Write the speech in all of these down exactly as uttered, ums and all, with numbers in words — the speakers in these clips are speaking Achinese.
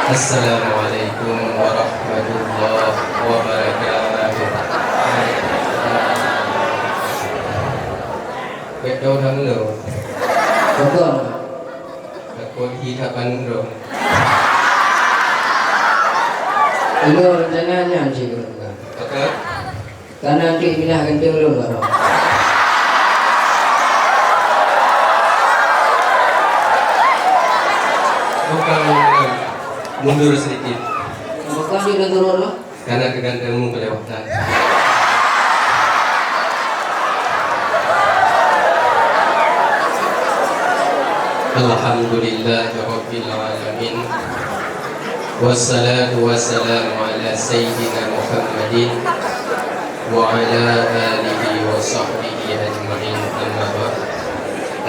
Assalamualaikum warahmatullahi wabarakatuh. Bèk tao dang lôn. Beutôi. Takot hi that bandum. Ulôn rencana nyan cit, Guru. Beutôi. Kana anteuk pinah ganteng lôn baroe. Bukan, mundur sedikit. Bukan di dalam turun, Bang. Kana keugantengmu kelewatan. Alhamdulillahirabbil alamin. Wassalatu wassalamu ala sayyidina Muhammadin wa ala alihi wa sahbihi ajma'in, amma ba'd.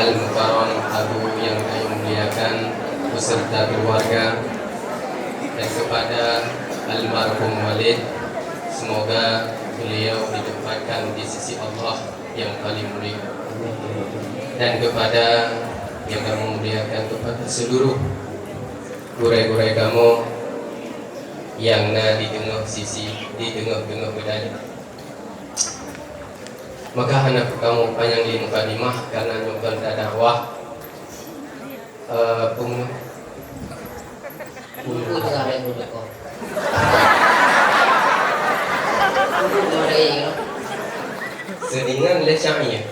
Al-Mukarram Abu yang kami muliakan beserta keluarga, dan kepada almarhum Walid, semoga beliau ditempatkan di sisi Allah yang paling mulia. Dan kepada yang kamoe muliakan, kepada seluruh gurèe-gurèe kamoe nyang na di teungoh sisi, di teungoh-teungoh geutanyoe. Maka hana kamoe panyang lé mukadimah, karena nyoe kon dakwah. Eh, peng-, Seuningan lé syair.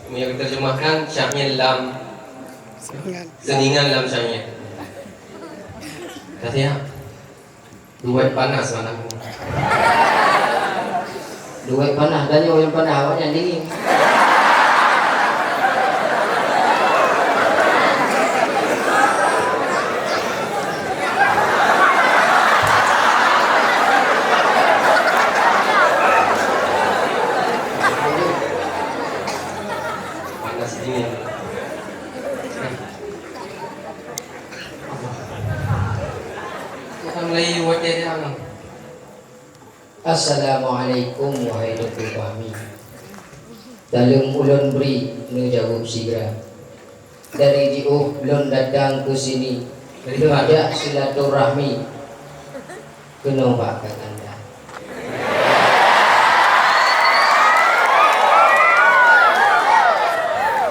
Meunyoe terjemahkan, syair lam, seuningan lam syair. Ka siap? Duet panas malam ni. Duet panas, dan nyoe nyang panas, awak nyan dingin. Panas dingin. Assalamualaikum, wahai Teungku Fahmi. Saleuem ulôn bri, neujaweueb sigra. Dari jiôh lôn datang keu sini, lôn jak silaturahmi keunoe bak kakanda.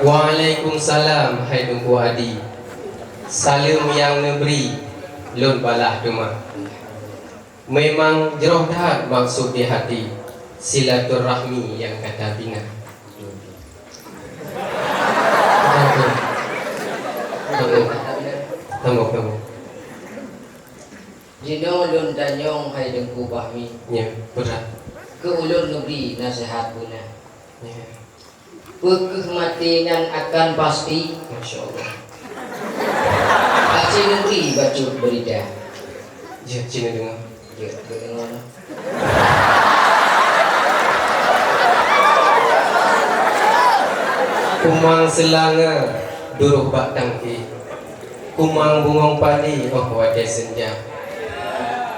Waalaikumsalam, hai Teungku Adi. Saleuem nyang neubri lôn balah teuma. Memang jroh that maksud di hati, silaturahmi nyang gata bina. Tambah, tambah, tambah. Jinoe lôn tanyong, hai Teungku Fahmi. Ya, berat. Keu ulôn neubri naseuhat beuna. Ya. Peu kheueh maté nyan akan pasti? Masya Allah. Aci neubri bacut beurita. Jeuet ci neudeungoe. Jeuet keu deungoe. Kumang seulanga duroh bak tangki. Kumang bungong padi 'oh watèe seunja.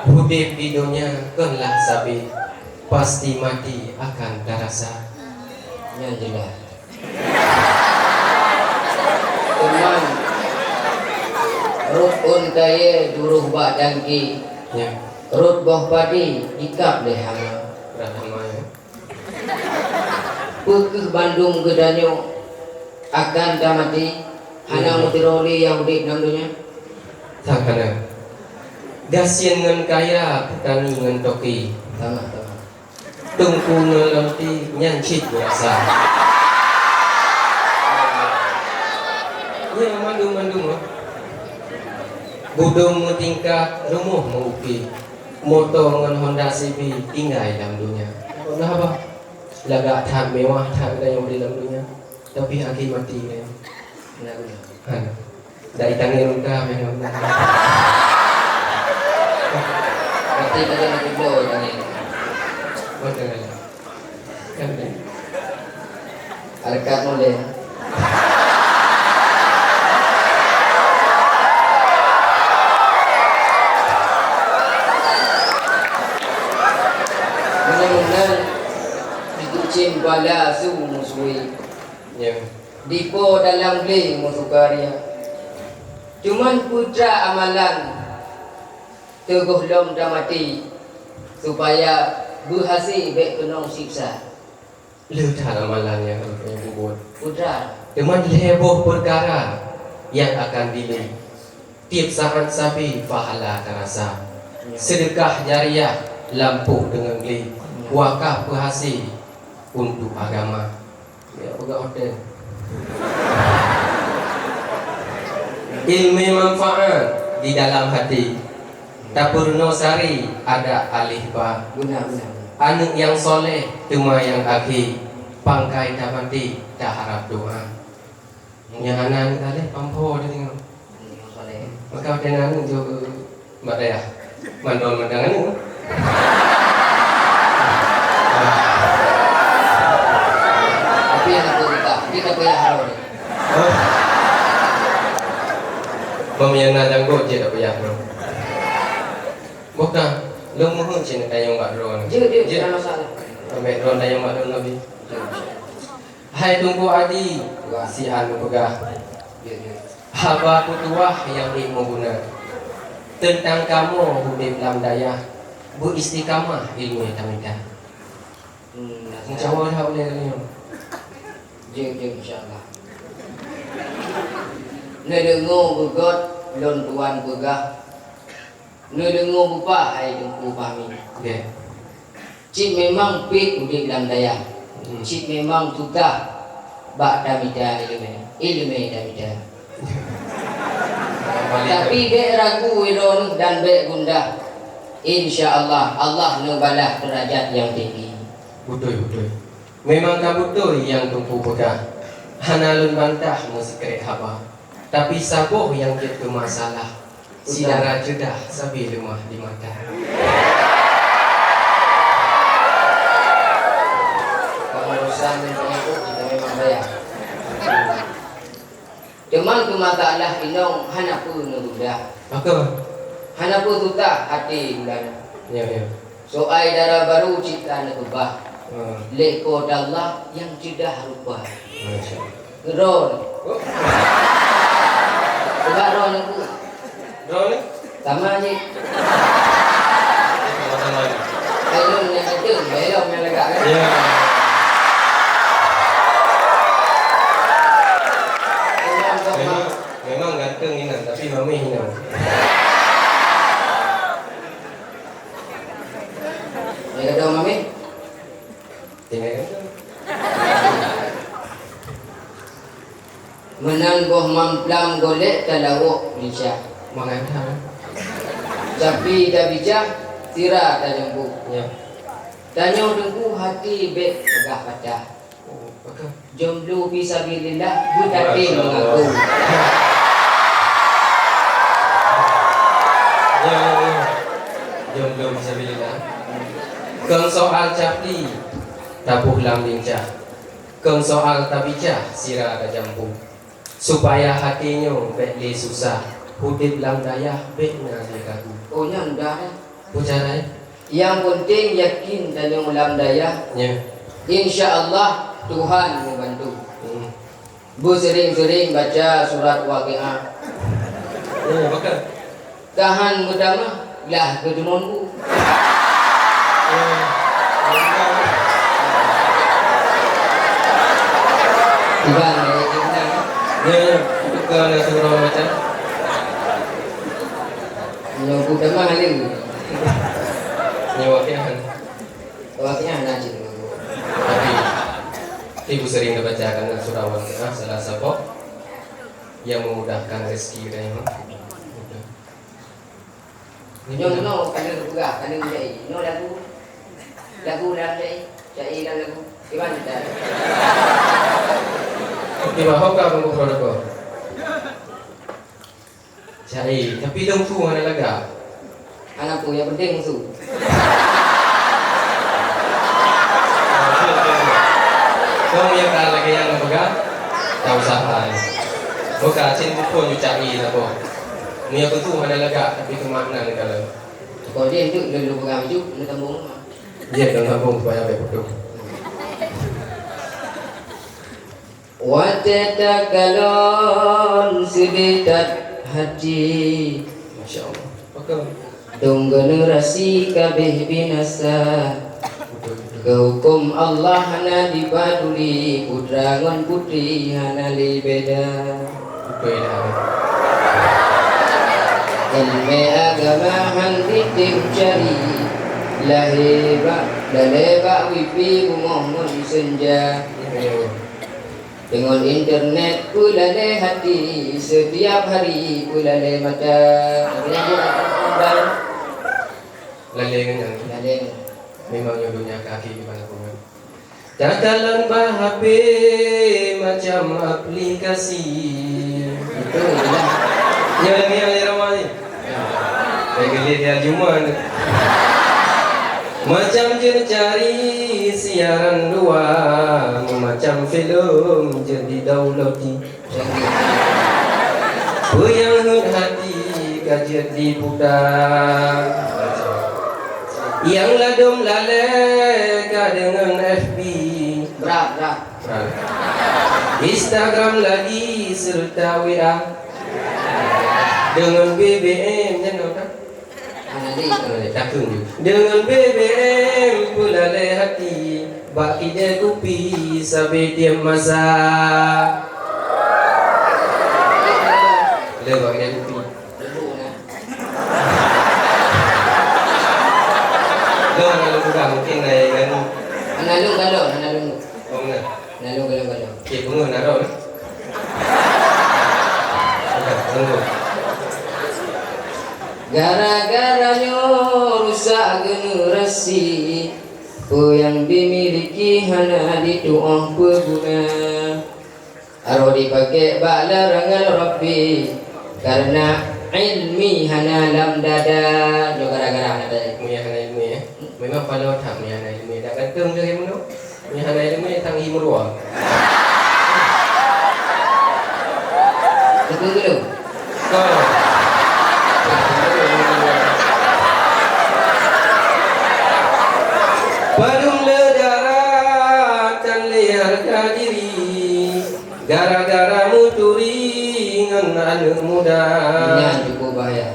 Udép di donya kon lah sabe, pasti maté akan tarasa. Nyan jeulaih. Teuma, rot ôn kayèe duroh bak tangki, ya, rot boh padi ikab lé hama. Brat hama, ya. Peu kheueh bandum geutanyoe akan tamaté, hana, ya, meuteuroli nyang udép lam donya? That hana. Gasien ngon kaya, peutani ngon toke. Sama, sama. Teungku ngon lonte nyan cit beurasa. Nyan mandum-mandum nyoe. Budong meutingkat, rumoh meu-uke. Moto ngon Honda C B tinggai lam donya. Peue haba? Lagak that, mewah that geutanyoe di lam donya. Tapi akhé maté geutanyoe. Hana guna. Hana. Dari tangan lengkap ya. Berarti kita nak tidur tangan. Betul. Kan, kan? Arekat mulai. Meunan-meunan dikucing bala su musuhi. Ya. Dipo dalam glé musukaria. Cuman putra amalan Teungoh lom tamaté, supaya beuhase bék keunong siksa. Le that amalan nyang harôh tanyoe peubuet. Putra. Teuma lhèe boh peukara nyang akan dilée. Tiep saát sabe pahala tarasa. Ya. Seudeukah jariah lampôh deungon glé. Ya. Wakaf beuhase untuk agama. Ya, peugah hotel. Ileumèe manfaat di dalam hati. Tapeurunoe sari adak alih ba. Beuna, beuna, beuna. Aneuk nyang soleh teuma nyang akhé, pangkai tamaté taharap doa. Nyang hana aneuk saleh, pampo teuh singoh. Aneuk nyang saleh. Maka watèe na aneuk jok bak dayah. Mandum mandang aneuk. Tapi aneuk tu tak, kita payah halau ni. Hah? Bang, nyang na janggot jeuet tak payah, bro. Bukan, lôn mohon cit neutanyong bak droeneuh. Jeuet, jeuet, jeuet. Tidak masalah. Ambek droeneuh tanyong bak droeneuh, Nabi. Jeuet. Hai Teungku Adi, si An geupeugah, haba peutuwah nyang ék meuguna teuntang kamoe udép lam dayah, beu-istiqamah ileumèe tamita. Hmm, insya Allah dah boleh tadi. Jeuet, jeuet, insya Allah. Neudeungoe beugöt lôn tuan peugah, neudeungoe beupah hai Teungku Fahmi. Oke. Cit memang pih udép lam dayah. Hmm. Cit memang susah bak tamita ileumèe. Ileumèe tamita. Tapi bék ragu droeneuh dan bék gundah. Insya Allah, Allah neubalah deurajat nyang tinggi. Beutôi, beutôi. Memang ka beutôi nyang Teungku peugah. Hana lôn bantah meusikrek haba. Tapi saboh nyang jeuet keu masalah, si dara ceudah sabe leumah di mata. Kalau urusan nyan pengikut, kita memang bayar. Teuma keu masalah inong hana peue neugudah. Maka? Hana peue susah até geulah nyan. Ya, ya. Soai dara barô cit ka neukeubah. Hmm. Lé Po teuh Allah nyang ceudah rupa. Masya Allah. Droeneuh. Oh. Coba droeneuh ku. Droeneuh? Sama jih. Sama-sama. Belum nyang itu, belum nyang lagak, kan? Ya. Memang, memang ganteng inan, tapi mameh inan. Nyang kedua mameh? Tinggai ganteng. Meunan boh mamplam golek talawok lincah. Mangat ha. Tapi tabijah, sira tajambu. Ya. Tanyoe Teungku hati bék peugah patah. Oh, peugah. Jomblo fisabilillah, beutatem mengaku. Masya Allah. Ya, ya, ya. Jomblo fisabilillah. Kong soal capli, taboh lam lincah. Kong soal tabijah, sira tajampu. Supaya até nyoe bék lé susah, udép lam dayah bék na lé kaku. Oh, nyan mudah, eh. Peue cara, eh? Nyang penting yakin tanyoe lam dayah. Ya. Insya Allah, Tuhan membantu. Hmm. Beuseuring-seuring baca surat Waqiah. Oh, betul. Tahan meutamah lah keuteumon bu. Tiba lagi kita. Ya, ya. Bukan ada surah macam. Nyoe bu tamah lagi. Nyoe Waqiah. Waqiah na cit. Tapi, ibu sering dibacakan surah Waqiah salah satu yang memudahkan rezeki dan yang Nyoe, nyoe, ka lheueh peugah, ka lheueh meujai. Nyoe lagu, lagu lam jai, jai lam lagu. Di mana dah? Di bawah ka bungkôh rokok. Jai, tapi dong tu hana lagak. Hana peue, nyang penting su. Kong nyang ka lagèe nyang peugah, tak usah hai. Buka cit buku nyucak i lah boh. Meunyoe tentu hana lagak, tapi keumakna neukalon. Kok dia tu, dia dulu pegang baju, dia tambung rumah. Dia dah tambung supaya baik betul. Watèe takalon seudeh that hati. Masya Allah. Pakon? Dong generasi kabeh binasa. Keu huköm Allah hana jipaduli, putra ngon putri hana lé beda. Beutôi dah. Ileumèe agama han jitem cari, lahé bak, lalé bak wifi beungoh ngon senja. Deungon internet peulalé hati, setiap hari peulalé mata. Lalé ngon nyan. Lalé ngon. Memang nyoe donya ka akhé di mana pun. Takalon bak H P macam aplikasi. Beutôi lah. Nyoe lagèe nyang lé Rama ni. Lagèe lé dia Jumat. Macam jeuet cari siaran dua, macam filem jeuet didownloadi. Peue nyang hot hati ka jeuet diputa. Nyang ladôm lalé ka deungon F B. Brat, brat. Instagram lagi serta W A. Deungon B B M nyan ka. Hana lé. Takheun ju. Deungon B B M peulalé hati, bak kidée kupi sabe tieb masa. Le bak kidée kupi. Lo hana lôn peugah, mungkin laén kan. Hana lôn galon, hana lôn. Oh, beuna. Hana lôn galon-galon. Cit beungoh na droe. Gara-gara nyoe rusak generasi, peue nyang dimiliki hana dituoh peuguna. Harôh dipaké bak larangan Rabbi, kareuna ilmi hana lam dada. Nyoe gara-gara hana dada. Meunyo hana ilmi, eh? Memang paloe that meunyo hana ilmi. Dak gantung deh meunoe. Meunyo hana ilmi, tang hi meurua. Betul, betul. Padum le dara tan le hareuga diri, gara-gara meuturi ngon aneuk muda. Nyan cukup bahaya.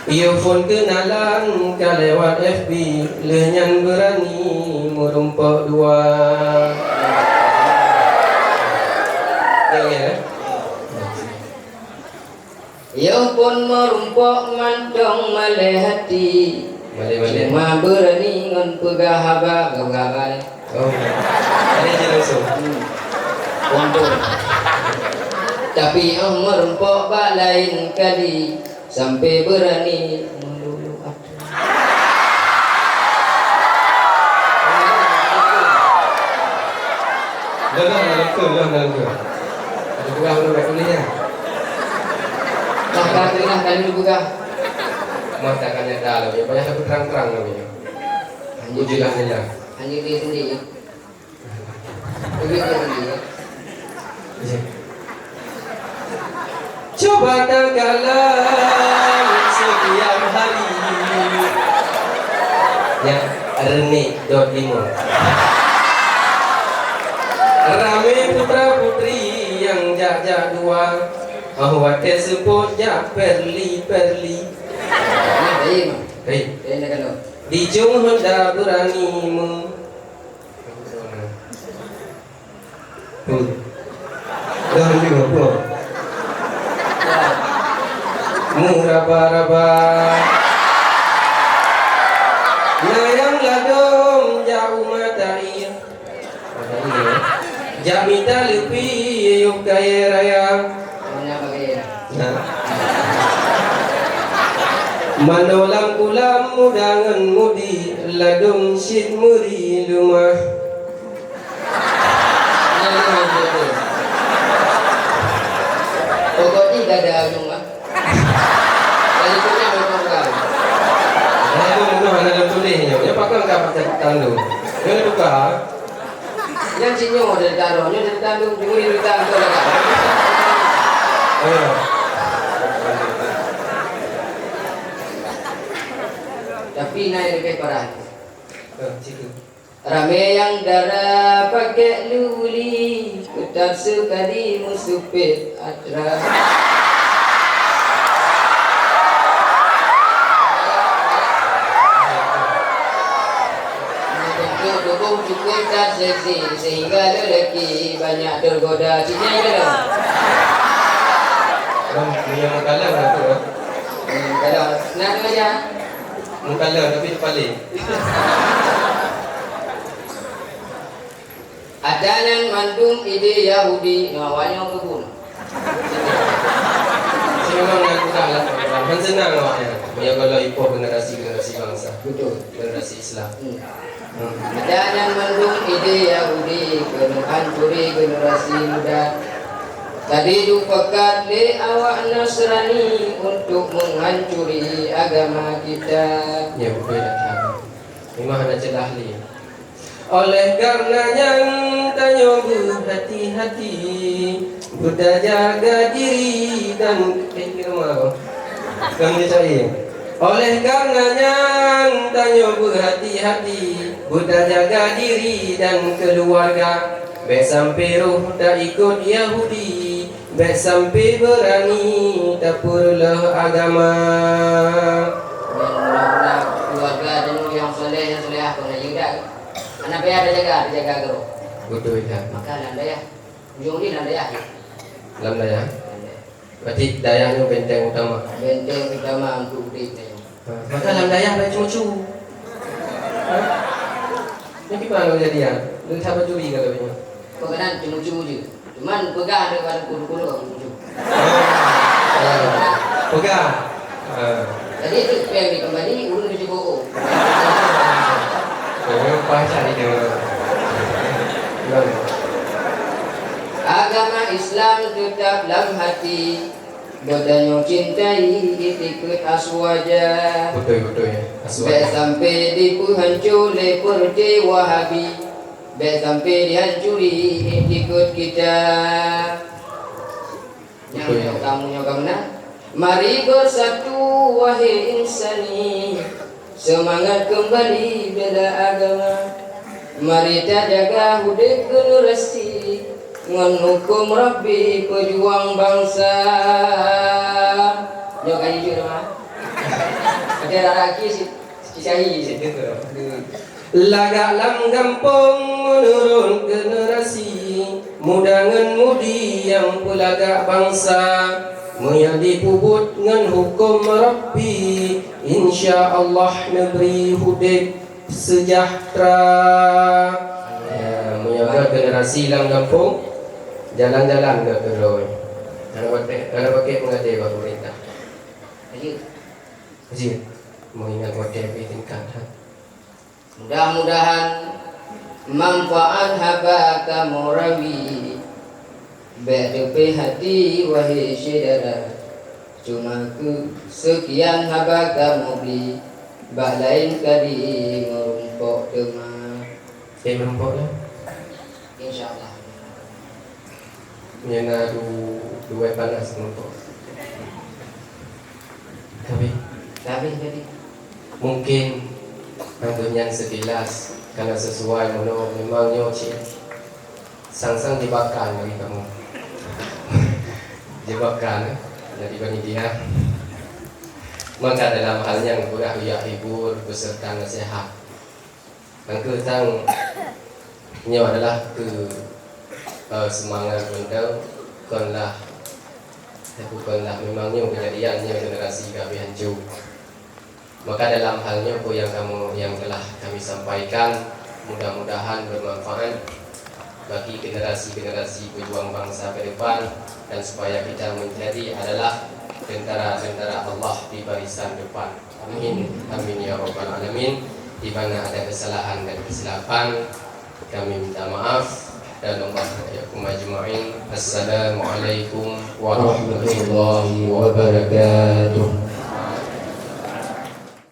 Iyo phon keunalan ka lewat F B, lheueh nyan beurani meurumpok dua. Ya, ya. Yoh phon meurumpok mantong malée hati. Malée-malée. Cuma beurani ngon peugah haba, peugah haba. Oh. Malée je langsung. Hmm. Untung. Tapi yoh meurumpok bak laén kali, sampai beurani meululu atra. Dah, dah, dah, dah, dah, dah. Ada pegang dulu, kat sini, ya. Dah, dah, tengah kali dipegang. Mata kan nyata lah, ya. Payah aku terang-terang lah, ya. Hanya dia sendiri. Lebih dia sendiri, ya. Iya. Cuba tenggelam setiap hari. Ya, renik dot lima. Ramé putra-putri nyang jak-jak dua, oh watée seupôt jak perli-perli. Hei. Hei. Dijong honda beurani me- Dah ni apa? Muraba-raba. Na nyang ladom jak u mata ie. Jak mita leupie yôh kayée raya. Nah. Manoe lam kulam muda ngon mudi, ladom cit meuri leumah. Pokok jih dada ujong, ah. Dari kunyang memang orang. Nah, itu memang hana ada tulis nyo. Nyo pakon ka pakai tandu. Nyo tukar. Nyan cit nyoe dari tandu, nyoe dari tandu, cuma dari tandu lah. Oh. Tapi naik lebih parah. Eh, situ. Ramé nyang dara pakék luli, keutab seukadi meusupet atra. Seksi sehingga lelaki banyak tergoda. Cik Nyai ka lom? Bang, ni yang mengkalang lah tu, eh. Hmm, kalau nak tu aja. Mengkalang tapi terpaling. Ada nyan mandum ide Yahudi, nyoe awak nyoe kebun. Memang nak buka lah. Han senang awaknyan. Meunyoe kalau ipoh generasi-generasi bangsa. Betul. Generasi Islam. Hmm. Hmm. Ada nyan mandum ide Yahudi keuneuk hancuri generasi muda. Tadi dupakat lé awak Nasrani untuk menghancuri agama kita. Ya, betul dah. Memang ada celah ni. Oleh karena nyan, tanyoe beuhati-hati, beutajaga diri dan, eh, di rumah aku. Kami cari. Oleh karena nyan, tanyoe beuhati-hati, beutajaga diri dan keluarga. Bék sampai roh taikot Yahudi, bék sampai beurani tapeureuloh agama. Dan mudah-mudahan keluarga tanyoe nyang saleh, nyang salehah kon laju dak. Aneuk payah tajaga, tajaga keudroe. Beutôi that. Maka lam dayah. Ujong jih lam dayah. Lam dayah. Lam dayah. Berarti dayah nyoe benteng utama. Benteng utama untuk udeb tanyoe. Ha, maka lam dayah banyak ceumeucue. Ha? Nyoe kiban lôn jadi, ha? Lôn that bacuri ka lagèe nyoe. Peue keunan ceumeucue jih. Cuman peugah lé bak teungku-teungku lôn ceumeucue. Ha. Peugah. Ha. Jadi, tu péng dikembali, ulôn cuba, oh. Memang pas cari dia. Ulang. Agama Islam tetap lam hati, geutanyoe cintai iktikeuet Aswaja. Beutôi, beutôi. Aswaja. Bék sampai dipeuhanco lé peureuté Wahabi. Bék sampai dihancuri iktikeuet kita. Nyang Betul. Nyoe kamoe nyoe ka meunan. Mari bersatu, wahai insani, semangat kembali bela agama. Mari tajaga udeb generasi, ngon huköm Rabbi peujuang bansa. Nyoe ka jujur, Ma. Ada rara aki si, si Syahid. Lagak lam gampông menurun generasi, muda ngon mudi nyang peulagak bansa. Meunyo dipeubuet ngon huköm Rabbi, insya Allah neubri udeb seujahteura. Ya, meunyo göt generasi lam gampông, jalan-jalan göt keudroe. Hana pakai, hana pakai pengadé bak pemerintah. Jeuet. Jeuet. Meungingat watèe pih tingkat, ha. Mudah-mudahan manfaat haba kamoe rawi. Bék teupéh hati, wahé syedara. Cuma keu seukian haba kamoe bri, bak laén kali meurumpok teuma. Eh, meurumpok lah. Insya Allah. Nyan na du-, duet panas meurumpok. Tapi Tapi jadi. Mungkin untuk nyan sekilas, karena sesuai meunoe memang nyoe cit sang-sang jebakan bagi kamoe. Jebakan, eh, jadi panitia. Maka dalam hal nyan, udah uyak hibur beserta nasihat. Nyang keu tang nyoe adalah keu, eh, seumangat mantong, kon lah, tapi kon lah memang nyoe keujadian nyoe generasi ka habéh hanco. Maka dalam hal nyoe peue nyang kamoe, nyang telah kami sampaikan, mudah-mudahan bermanfaat bagi generasi-generasi pejuang bangsa ke depan dan supaya kita menjadi adalah tentara-tentara Allah di barisan depan. Amin. Amin ya rabbal alamin. Di mana ada kesalahan dan kesilapan, kami minta maaf. Dan Allah yakum ajma'in. Assalamualaikum warahmatullahi wabarakatuh.